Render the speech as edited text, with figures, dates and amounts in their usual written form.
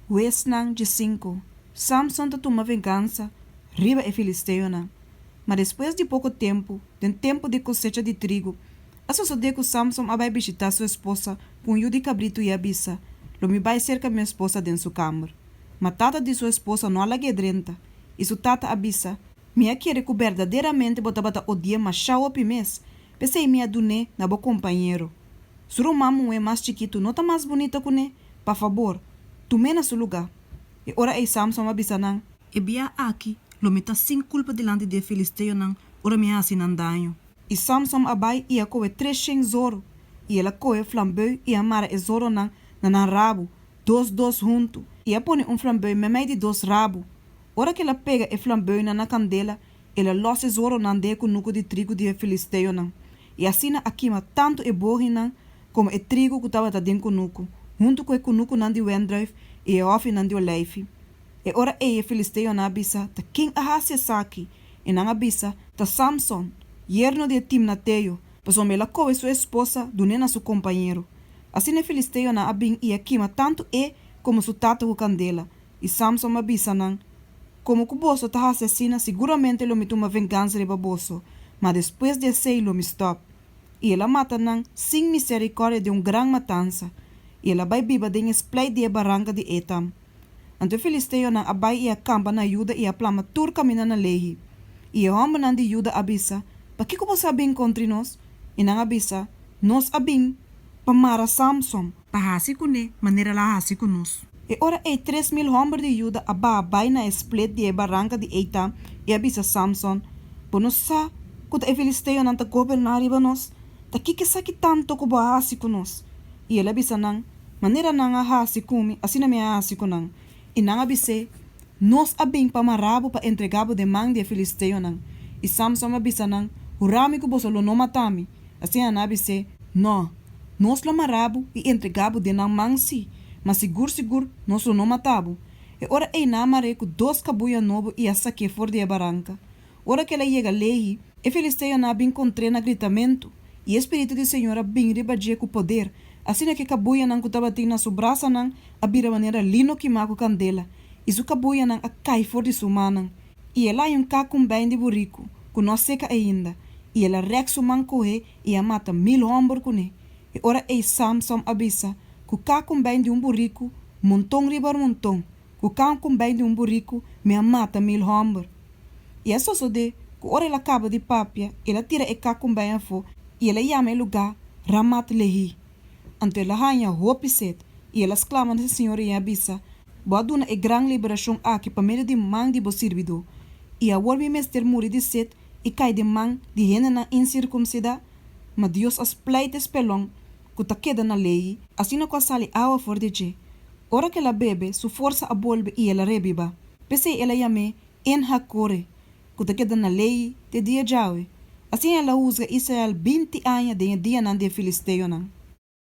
Huesnan 15, Samson ta tuma vengansa riba e filisteonan. Ma despues di poko tempu, den tempu di kosecha di trigu, a sosodé ku Samson a bai bishitá su esposa ku un yu di kabritu i a bisa, Lo mi bai serka mi esposa den su kamber. Ma tata di su esposa no a lag'é drenta, i su tata a bisa, Mi a kere ku berdaderamente bo tabata odi'é mashá hopi mes, p'esei mi a dun'é na bo kompañero. Su ruman muhé mas chikitu no ta mas bunita kuné? Pa fabor, tum'é na su lugá. E ora ei Samson a bisa nan, E bia aki lo mi ta sin kulpa dilanti di e filisteonan ora mi hasi nan daño. I Samson a bai i a kohe 300 zoro, i el a kohe flambeu i a mara e zoronan na nan rabu, dos dos huntu, i a pone un flambeu meimei di dos rabu. Ora ku el a pega e flambeunan na kandela, el a lòs e zoronan den e kunuku di trigu di e filisteonan, i asina a kima tantu e bohinan komo e trigu ku tabata den kunuku, huntu ku e kunukunan di wendrùif i e hòfinan di oleifi. E ora ei e filisteonan a bisa, Ta ken a hasi esaki? I nan a bisa, Ta Samson, yerno di e timnateo, pasobra el a kohe su esposa dun'é na su kompañero. Asina e filisteonan a bin i a kima tantu e komo su tata ku kandela. I Samson a bisa nan, Komo ku boso ta hasi asina, siguramente lo mi tuma vengansa riba boso, ma despues di esei lo mi stòp. I el a mata nan sin miserikòrdia den un gran matansa, i el a bai biba den e spleit di e baranka di Etam. Anto e filisteonan a bai i a kampa na Juda i a plama tur kaminda na Lehi. I e hòmbernan di Juda a bisa, Pakiko boso a bin kontri nos? I nan a bisa, Nos a bin pa mara Samson, pa hasi kuné manera el a hasi ku nos. E ora ei 3000 hòmber di Juda a baha bai na e splet di e baranka di Eitam i a bisa Samson, Bo no sa ku ta e filisteonan ta goberná riba nos? Ta kiko esaki tantu ku bo a hasi ku nos? I el a bisa nan, Manera nan a hasi ku mi, asina mi a hasi ku nan. I nan a bis'é, Nos a bin pa mará bo pa entregá bo den man di e filisteonan. I Samson a bisa nan, Hurá mi ku boso lo no mata mi. Asina nan a bis'é, Nò, nos lo mará bo i entregá bo den nan man sí, ma sigur sigur nos lo no mata bo. E ora ei nan a mar'é ku dos kabuya nobo i a sak'é for di e baranka. Ora ku el a yega Lehi, e filisteonan a bin kontr'é na gritamentu, i e spiritu di señor a bin riba dje ku poder, asina ku e kabuyanan ku tabatin na su brasanan a bira manera lino kimá ku kandela, i su kabuyanan a kai for di su mannan. I el a haña un kakumbein di buriku, ku no a seka ainda, i el a rèk su man kohe i a mata 1000 hòmber kuné. E ora ei Samson a bisa, Ku kakumbein di un buriku, monton riba monton, ku kakumbein di un buriku mi a mata 1000 hòmber. I a sosodé ku ora el a kaba di papia, el a tira e kakumbein afó i el a yama e lugá Ramat-Lehí. Anto el a haña hopi set, i el a sklama na Señor i a bisa, Bo a duna e gran liberashon aki pa medio di man di bo sirbidó, i awor mi mester muri di set i kai den man di hendenan insirkumsidá? Ma Dios a spleit e spelon ku ta keda na Lehi, asina ku a sali awa for di dje. Ora ku el a bebe, su forsa a bolbe i el a rebibá. P'esei el a yam'é En-Hakore, ku ta keda na Lehi te dia djawe. Asina el a husga Israel 20 aña den e dianan di e filisteonan.